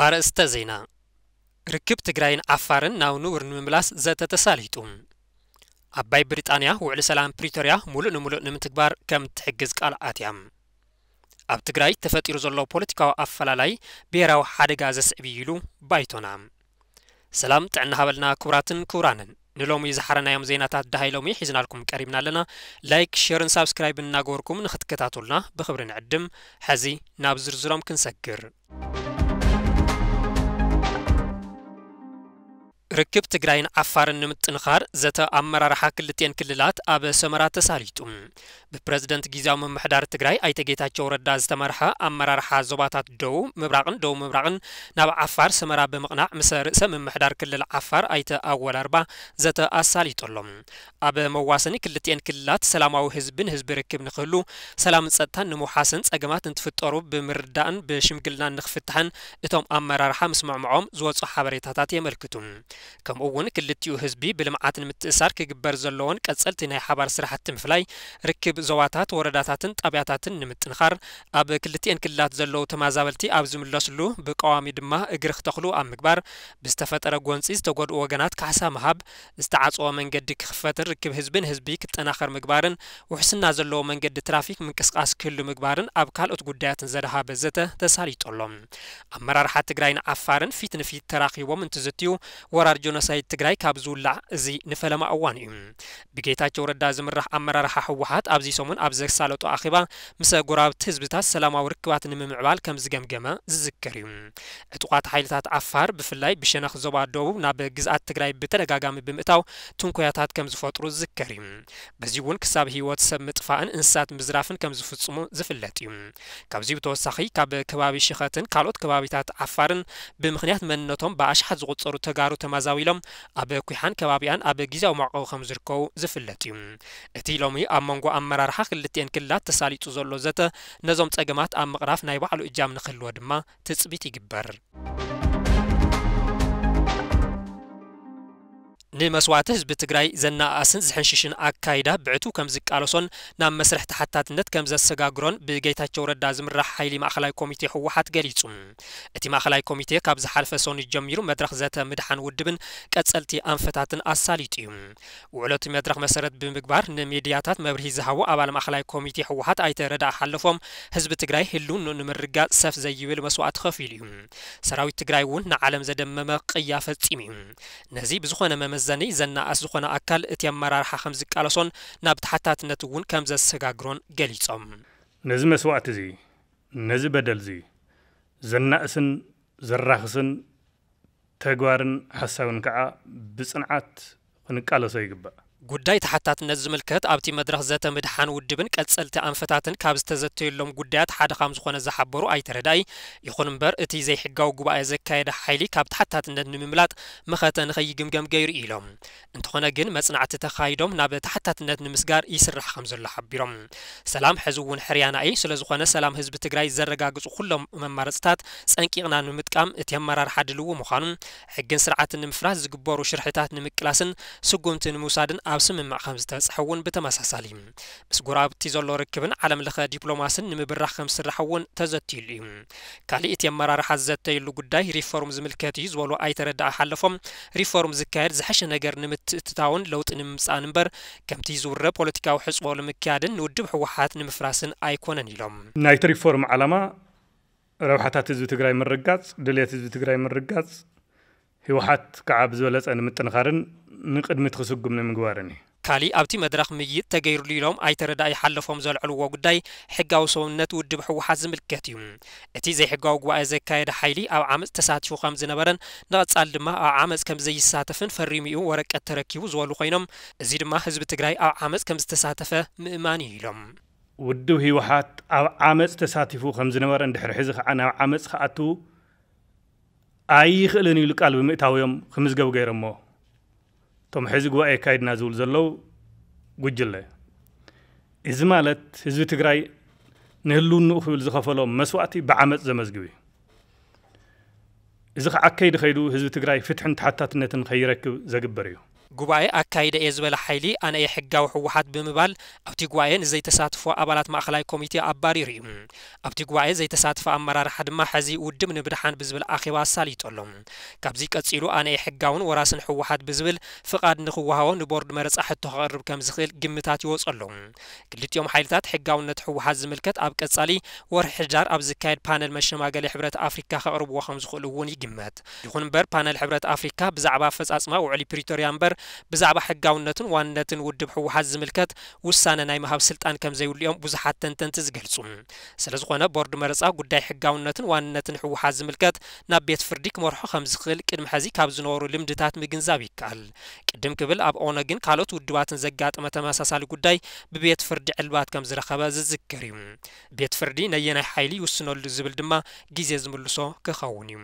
ኣርእስተ ዜና። ርክብ ትግራይን ዓፋርን ናብ ንቡር ንምምላስ ዘተ ተሳሊጡ። ዓባይ ብሪጣንያ ውዕሊ ሰላም ፕሪቶርያ ሙሉእ ንሙሉእ ንምትግባር ከም ትሕግዝ ቃል ኣትያ። ኣብ ትግራይ ተፈጢሩ ዘሎ ፖለቲካዊ ኣፈላላይ ብሄራዊ ሓደጋ ዘስዕብ እዩ ኢሉ ባይቶና። ሰላም ጥዕና ሃበልና ክቡራትን ክቡራንን። ንሎሚ ዝሓረናዮም ዜናታት ደሃይ ሎሚ ሒዝናልኩም ቀሪብና ኣለና። ላይክ፣ ሸርን ሳብስክራይብን እናገበርኩም ንክትከታተሉና ብክብሪ ንዕድም። ሕዚ ናብ ዝርዝሮም ክንሰግር። ርክብ ትግራይን ዓፋርን ንምጥንኻር ዘተ ኣመራርሓ ክልቲኤን ክልላት ኣብ ሰመራ ተሳሊጡ። ብፕረዚደንት ግዝያዊ ምምሕዳር ትግራይ ኣይተ ጌታቸው ረዳ ዝተመርሐ ኣመራርሓ ዞባታት ደቡብ ምብራቕን ደቡብ ምብራቕን ናብ ዓፋር ሰመራ ብምቕናዕ ምስ ርእሰ ምምሕዳር ክልል ዓፋር ኣይተ ኣወል ኣርባ ዘተ ኣሳሊጡ ኣሎ። ኣብ መዋሰኒ ክልቲኤን ክልላት ሰላማዊ ህዝቢ ንህዝቢ ርክብ ንክህሉ፣ ሰላምን ጸጥታን ንምውሓስን ጸገማት እንትፍጠሩ ብምርዳእን ብሽምግልናን ንክፍታሕን እቶም ኣመራርሓ ምስምዕምዖም ዝወጹ ሓበሬታታት የመልክቱ። ከምኡ እውን ክልቲኡ ህዝቢ ብልምዓት ንምትእሳር ክግበር ዘለዎን ቀጸልቲ ናይ ሓባር ስራሕቲ ምፍላይ ርክብ ዞባታት፣ ወረዳታትን ጣብያታትን ንምጥንኻር፣ ኣብ ክልቲኤን ክልላት ዘለዉ ተመዛበልቲ ኣብ ዝምለስሉ ብቀዋሚ ድማ እግሪ ክተኽሉ ኣብ ምግባር፣ ብዝተፈጠረ ጎንጺ ዝተጎድኡ ወገናት ካሕሳ ምሃብ፣ ዝተዓጽወ መንገዲ ክኽፈትን ርክብ ህዝቢ ንህዝቢ ክጠናኸር ምግባርን ውሕስና ዘለዎ መንገዲ ትራፊክ ምንቅስቃስ ክህሉ ምግባርን ኣብ ካልኦት ጉዳያትን ዘድሃበ ዘተ ተሳሊጡ ኣሎ። ኣመራርሓ ትግራይን ዓፋርን ፊት ንፊት ተራኺቦም እንትዝትዩ፣ ወራር ጆኖሳይድ ትግራይ ካብ ዝውላዕ እዚ ንፈለማ እዋን እዩ። ብጌታቸው ረዳ ዝምራሕ ኣመራርሓ ህወሓት ኣብዚ ሰሙን ኣብ ዘሳለጦ ኣኼባ ምስ ጎረባብቲ ህዝብታት ሰላማዊ ርክባት ንምምዕባል ከም ዝገምገመ ዝዝከር እዩ። ዕጡቓት ሓይልታት ዓፋር ብፍላይ ብሸነኽ ዞባ ደቡብ ናብ ግዝኣት ትግራይ ብተደጋጋሚ ብምእታው ትንኮያታት ከም ዝፈጥሩ ዝዝከር እዩ። በዚ እውን ክሳብ ህይወት ሰብ ምጥፋእን እንስሳት ምዝራፍን ከም ዝፍጽሙ ዝፍለጥ እዩ። ካብዚ ብተወሳኺ ካብ ከባቢ ሽኸትን ካልኦት ከባቢታት ዓፋርን ብምኽንያት መንነቶም ብኣሽሓት ዝቑጸሩ ተጋሩ ተመዛቢሎም ኣብ ኩሓን ከባቢኣን ኣብ ግዝያዊ መዕቆቢ ከም ዝርከቡ ዝፍለጥ እዩ። እቲ ሎሚ ኣብ መንጎ ኣመራርሓ ክልቲኤን ክልላት ተሳሊጡ ዘሎ ዘተ ነዞም ጸገማት ኣብ ምቕራፍ ናይ ባዕሉ እጃም ንክህልዎ ድማ ትጽቢት ይግበር። ንመስዋእቲ ህዝቢ ትግራይ ዘነኣእስን ዝሕንሽሽን ኣካይዳ ብዕቱብ ከም ዝቃለሶን ናብ መስርሕ ተሓታትነት ከም ዘሰጋግሮን ብጌታቸው ረዳ ዝምራሕ ሓይሊ ማእኸላይ ኮሚቴ ህወሓት ገሊጹ። እቲ ማእኸላይ ኮሚቴ ካብ ዝሓለፈ ሰኑይ ጀሚሩ መድረኽ ዘተ ምድሓን ውድብን ቀጸልቲ ኣንፈታትን ኣሳሊጡ እዩ። ውዕሎ እቲ መድረኽ መሰረት ብምግባር ንሚድያታት መብርሂ ዝሃቡ ኣባል ማእኸላይ ኮሚቴ ህወሓት ኣይተ ረዳኢ ሓለፎም፣ ህዝቢ ትግራይ ህልውንኡ ንምርጋጽ ሰፍ ዘይብል መስዋእቲ ከፊሉ እዩ። ሰራዊት ትግራይ እውን ንዓለም ዘደመመ ቅያ ፈጺሙ እዩ። ነዚ ብዝኾነ መመዘኒ ዘነኣእስ ዝኾነ ኣካል እቲ ኣመራርሓ ከም ዝቃለሶን ናብ ተሓታትነት እውን ከም ዘሰጋግሮን ገሊጾም። ነዚ መስዋእቲ እዚ፣ ነዚ በደል እዚ ዘናእስን ዘራኽስን ተግባርን ሓሳብን ከዓ ብጽንዓት ክንቃለሶ ይግባእ። ጉዳይ ተሓታትነት ዝምልከት ኣብቲ መድረኽ ዘተ ምድሓን ውድብን ቀጸልቲ ኣንፈታትን ካብ ዝተዘተየሎም ጉዳያት ሓደ ከም ዝኾነ ዝሓበሩ ኣይተ ረዳኢ፣ ይኹን እምበር እቲ ዘይሕጋዊ ጉባኤ ዘካየደ ሓይሊ ካብ ተሓታትነት ንምምላጥ መኸተ ንኸይግምገም ገይሩ ኢሎም። እንተኾነ ግን መጽናዕቲ ተኻይዶም ናብ ተሓታትነት ንምስጋር ይስራሕ ከም ዘሎ ሓቢሮም። ሰላም ሕዚ እውን ሕርያና እዩ። ስለ ዝኾነ ሰላም ህዝቢ ትግራይ ዘረጋግጹ ኩሎም መማረጽታት ጸንቂቕና ንምጥቃም እቲ ኣመራርሓ ድልዊ ምዃኑ፣ ሕግን ስርዓትን ንምፍራስ ዝግበሩ ሽርሕታት ንምቅላስን ስጉምቲ ንምውሳድን ኣብ ስምምዕ ከም ዝተበጽሐ እውን ብተመሳሳሊ ምስ ጎረባብቲ ዘሎ ርክብን ዓለም ለኸ ዲፕሎማስን ንምብራኽ ከም ዝስራሕ እውን ተዘትዩሉ እዩ። ካሊእ እቲ ኣመራርሓ ዝዘተየሉ ጉዳይ ሪፎርም ዝምልከት እዩ ዝበሉ ኣይተ ረዳኢ ሓለፎም፣ ሪፎርም ዝካየድ ዝሐሸ ነገር ንምትእትታውን ለውጢ ንምምጻእን እምበር ከምቲ ዝውረ ፖለቲካዊ ሕጽቦ ንምክያድን ንውድብ ህወሓት ንምፍራስን ኣይኮነን ኢሎም። ናይቲ ሪፎርም ዓላማ ረብሓታት ህዝቢ ትግራይ ምርጋጽ፣ ድልየት ህዝቢ ትግራይ ምርጋጽ፣ ህወሓት ከዓ ብዝበለጸ ንምጥንኻርን ንቕድሚት ክስጉም ንምግባርን እዩ። ካሊእ ኣብቲ መድረኽ ምይይጥ ተገይሩሉ ኢሎም ኣይተ ረዳኢ ሓለፎም ዘልዕልዎ ጉዳይ ሕጋዊ ሰውነት ውድብ ህወሓት ዝምልከት እዩ። እቲ ዘይሕጋዊ ጉባኤ ዘካየደ ሓይሊ ኣብ ዓመፅ ተሳቲፉ ከም ዝነበረን ንቐፃሊ ድማ ኣብ ዓመፅ ከም ዘይሳተፍን ፈሪሙ እዩ ወረቀት ተረኪቡ ዝበሉ ኮይኖም፣ እዚ ድማ ህዝቢ ትግራይ ኣብ ዓመፅ ከም ዝተሳተፈ ምእማን እዩ ኢሎም። ውድብ ህወሓት ኣብ ዓመፅ ተሳቲፉ ከም ዝነበረ እንድሕሪ ሕዚ ከዓ ናብ ዓመፅ ክኣቱ ኣይኽእልን ኢሉ ቃል ብምእታው እዮም ክምዝገቡ ገይሮሞ። እቶም ሕዚ ጉባኤ የካይድና ዝብሉ ዘለዉ ጉጅለ። እዚ ማለት ህዝቢ ትግራይ ንህልውንኡ ክብል ዝኸፈሎ መስዋእቲ ብዓመፅ ዘመዝግብ እዩ። እዚ ከዓ ከይዲ ከይዱ ህዝቢ ትግራይ ፍትሕን ተሓታትነትን ከይረክብ ዘግበር እዩ። ጉባኤ ኣካይደ እየ ዝበለ ሓይሊ ኣነ እየ ሕጋዊ ህወሓት ብምባል ኣብቲ ጉባኤ ንዘይተሳትፎ ኣባላት ማእኸላይ ኮሚቴ ኣባሪሩ እዩ። ኣብቲ ጉባኤ ዘይተሳትፈ ኣመራርሓ ድማ ሕዚ ውድብ ንምድሓን ብዝብል ኣኼባ ኣሳሊጡ ኣሎ። ካብዚ ቀጺሉ ኣነ እየ ሕጋውን ወራስን ህወሓት ብዝብል ፍቓድ ንክወሃቦ ንቦርድ መረጻ ሕቶ ከቕርብ ከም ዝኽእል ግምታት ይወጹ ኣለዉ። ክልቲኦም ሓይልታት ሕጋውነት ህወሓት ዝምልከት ኣብ ቀጻሊ ወርሒ ሕዳር ኣብ ዝካየድ ፓነል መሸማገሊ ሕብረት ኣፍሪካ ከቕርብዎ ከም ዝኽእሉ እውን ይግመት። ይኹን እምበር ፓነል ሕብረት ኣፍሪካ ብዛዕባ ኣፈጻጽማ ውዕሊ ፕሪቶርያ እምበር ብዛዕባ ሕጋውነትን ዋንነትን ውድብ ህወሓት ዝምልከት ውሳነ ናይ ምሃብ ስልጣን ከም ዘይብሉ እዮም ብዙሓት ተንተንቲ ዝገልጹ። ስለ ዝኾነ ቦርድ መረጻ ጉዳይ ሕጋውነትን ዋንነትን ህወሓት ዝምልከት ናብ ቤት ፍርዲ ክመርሖ ከም ዝኽእል ቅድሚ ሕዚ ካብ ዝነበሩ ልምድታት ምግንዛብ ይከኣል። ቅድም ክብል ኣብ ኦነግን ካልኦት ውድባትን ዘጋጠመ ተመሳሳሊ ጉዳይ ብቤት ፍርዲ ዕልባት ከም ዝረኸበ ዝዝከር እዩ። ቤት ፍርዲ ነየናይ ሓይሊ ይውስነሉ ዝብል ድማ ግዜ ዝምልሶ ክኸውን እዩ።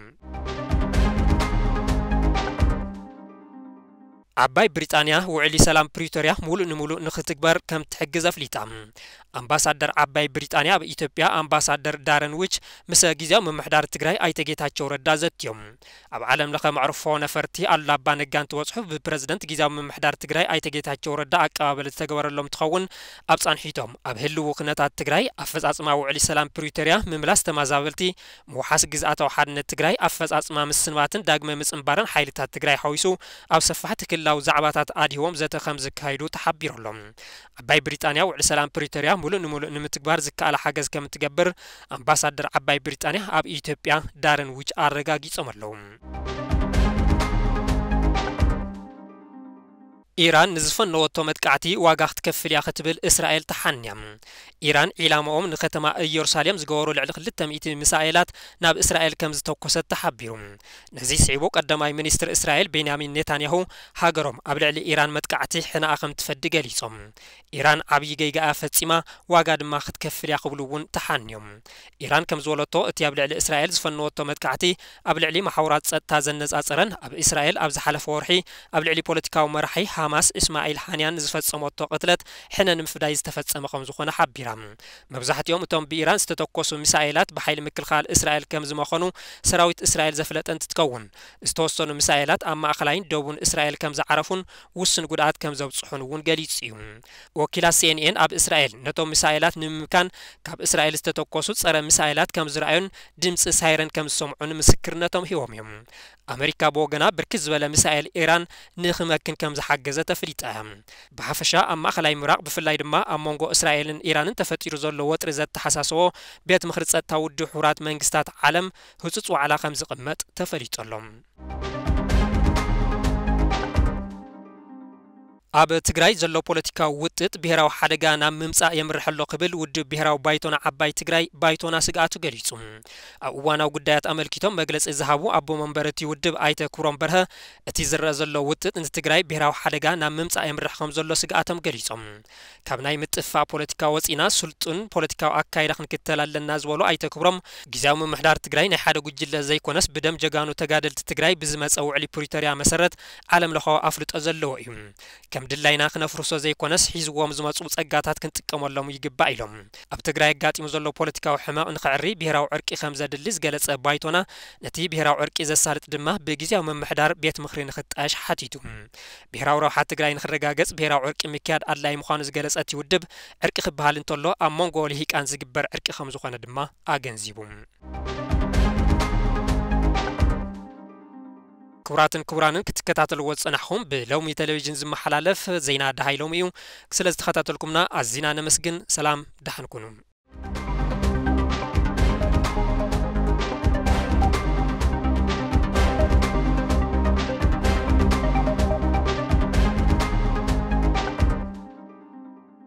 ዓባይ ብሪጣንያ ውዕሊ ሰላም ፕሪቶርያ ሙሉእ ንሙሉእ ንኽትግበር ከም ትሕግዝ ኣፍሊጣ። ኣምባሳደር ዓባይ ብሪጣንያ ኣብ ኢትዮጵያ ኣምባሳደር ዳረን ዊች ምስ ግዜያዊ ምምሕዳር ትግራይ ኣይተ ጌታቸው ረዳ ዘትዮም። ኣብ ዓለም ለኸ መዕርፎ ነፈርቲ ኣሉላ ኣባ ነጋ እንትበጽሑ ብፕረዚደንት ግዜያዊ ምምሕዳር ትግራይ ኣይተ ጌታቸው ረዳ ኣቀባበል ዝተገበረሎም እንትኸውን ኣብ ጻንሒቶም ኣብ ህልው ኩነታት ትግራይ ኣፈጻጽማ ውዕሊ ሰላም ፕሪቶርያ ምምላስ ተመዛበልቲ ምውሓስ ግዝኣታዊ ሓድነት ትግራይ ኣፈጻጽማ ምስንባትን ዳግመ ምጽንባርን ሓይልታት ትግራይ ሓዊሱ ኣብ ሰፋሕቲ ክልላዊ ዛዕባታት ኣድሂቦም ዘተ ከም ዝካይዱ ተሓቢሩ ኣሎ። ዓባይ ብሪጣንያ ውዕሊ ሰላም ፕሪቶርያ ሙሉእ ንሙሉእ ንምትግባር ዝከኣላ ሓገዝ ከም እትገብር ኣምባሳደር ዓባይ ብሪጣንያ ኣብ ኢትዮጵያ ዳረን ዊች ኣረጋጊጾም ኣለዉ። ኢራን ንዝፈነወቶ መጥቃዕቲ ዋጋ ክትከፍል እያ ክትብል እስራኤል ተሓንያ። ኢራን ዒላማኦም ንከተማ ኢየሩሳሌም ዝገበሩ ልዕሊ ክልተ ሚእቲ ሚሳኤላት ናብ እስራኤል ከም ዝተኮሰት ተሓቢሩ። ነዚ ስዒቡ ቀዳማይ ሚኒስትር እስራኤል ቤንያሚን ኔታንያሁ ሃገሮም ኣብ ልዕሊ ኢራን መጥቃዕቲ ሕነኣ ከም ትፈዲ ገሊጾም። ኢራን ዓብዪ ጌጋ እያ ፈጺማ፣ ዋጋ ድማ ክትከፍል እያ ክብሉ እውን ተሓንዮም። ኢራን ከም ዝበለቶ እቲ ኣብ ልዕሊ እስራኤል ዝፈነወቶ መጥቃዕቲ ኣብ ልዕሊ መሓውራት ጸጥታ ዘነጻጸረን ኣብ እስራኤል ኣብ ዝሓለፈ ወርሒ ኣብ ልዕሊ ፖለቲካዊ መራሒ ሃማስ እስማዒል ሃንያን ዝፈጸመቶ ቅትለት ሕነ ንምፍዳይ ዝተፈጸመ ከም ዝኾነ ሓቢራ። መብዛሕትኦም እቶም ብኢራን ዝተተኮሱ ሚሳኤላት ብሓይሊ ምክልኻል እስራኤል ከም ዝመኸኑ ሰራዊት እስራኤል ዘፍለጠ እንትትከውን ዝተወሰኑ ሚሳኤላት ኣብ ማእኸላይን ደቡን እስራኤል ከም ዝዓረፉን ውሱን ጉድኣት ከም ዘብጽሑን እውን ገሊጹ እዩ። ወኪላት ሲ ኤን ኤን ኣብ እስራኤል ነቶም ሚሳኤላት ንምምካን ካብ እስራኤል ዝተተኮሱ ጸረ ሚሳኤላት ከም ዝረኣዩን ድምጺ ሳይረን ከም ዝሰምዑን ምስክርነቶም ሂቦም እዮም። ኣመሪካ ብወገና ብርክት ዝበለ ሚሳኤል ኢራን ንኽመክን ከም ዝሓገዘ ተፍሊጣ እያ። ብሓፈሻ ኣብ ማእኸላይ ምብራቕ ብፍላይ ድማ ኣብ መንጎ እስራኤልን ኢራንን ተፈጢሩ ዘሎ ወጥሪ ዘተሓሳሰቦ ቤት ምኽሪ ጸጥታ ውድብ ሕቡራት መንግስታት ዓለም ህጹጽ ዋዕላ ከም ዝቕመጥ ተፈሊጡ ኣሎ። ኣብ ትግራይ ዘሎ ፖለቲካዊ ውጥጥ ብሄራዊ ሓደጋ ናብ ምምጻእ የምርሕ ኣሎ ክብል ውድብ ብሄራዊ ባይቶና ዓባይ ትግራይ ባይቶና ስግኣቱ ገሊጹ። ኣብ እዋናዊ ጉዳያት ኣመልኪቶም መግለጺ ዝሃቡ ኣቦ መንበር እቲ ውድብ ኣይተ ክብሮም በርሀ እቲ ዝረኣ ዘሎ ውጥጥ ንትግራይ ብሄራዊ ሓደጋ ናብ ምምጻእ የምርሕ ከም ዘሎ ስግኣቶም ገሊጾም። ካብ ናይ ምጥፍፋእ ፖለቲካ ወጺና ስልጡን ፖለቲካዊ ኣካይዳ ክንክተል ኣለና ዝበሉ ኣይተ ክብሮም ግዜያዊ ምምሕዳር ትግራይ ናይ ሓደ ጉጅለ ዘይኮነስ ብደም ጀጋኑ ተጋደልቲ ትግራይ ብዝመጸ ውዕሊ ፕሪቶርያ መሰረት ዓለም ለኻዊ ኣፍልጦ ዘለዎ እዩ። ከም ድላይና ክነፍርሶ ዘይኮነስ ሒዝዎም ዝመጹ ጸጋታት ክንጥቀመሎም ይግባእ ኢሎም። ኣብ ትግራይ ኣጋጢሙ ዘሎ ፖለቲካዊ ሕመቕ ንኽዕሪ ብሄራዊ ዕርቂ ከም ዘድሊ ዝገለጸ ባይቶና ነቲ ብሄራዊ ዕርቂ ዘሳልጥ ድማ ብግዜያዊ ምምሕዳር ቤት ምኽሪ ንኽጣየሽ ሓቲቱ። ብሄራዊ ረብሓ ትግራይ ንኽረጋገጽ ብሄራዊ ዕርቂ ምክያድ ኣድላዪ ምዃኑ ዝገለጸ እቲ ውድብ ዕርቂ ክበሃል እንተሎ ኣብ መንጎ ልሂቃን ዝግበር ዕርቂ ከም ዝኾነ ድማ ኣገንዚቡ። ክቡራትን ክቡራንን ክትከታተልዎ ዝጸናሕኹም ብሎሚ ቴሌቪዥን ዝመሓላለፍ ዜና ደሃይ ሎሚ እዩ። ስለ ዝተኸታተልኩምና ኣዚና ነመስግን። ሰላም ደሓን ኩኑ።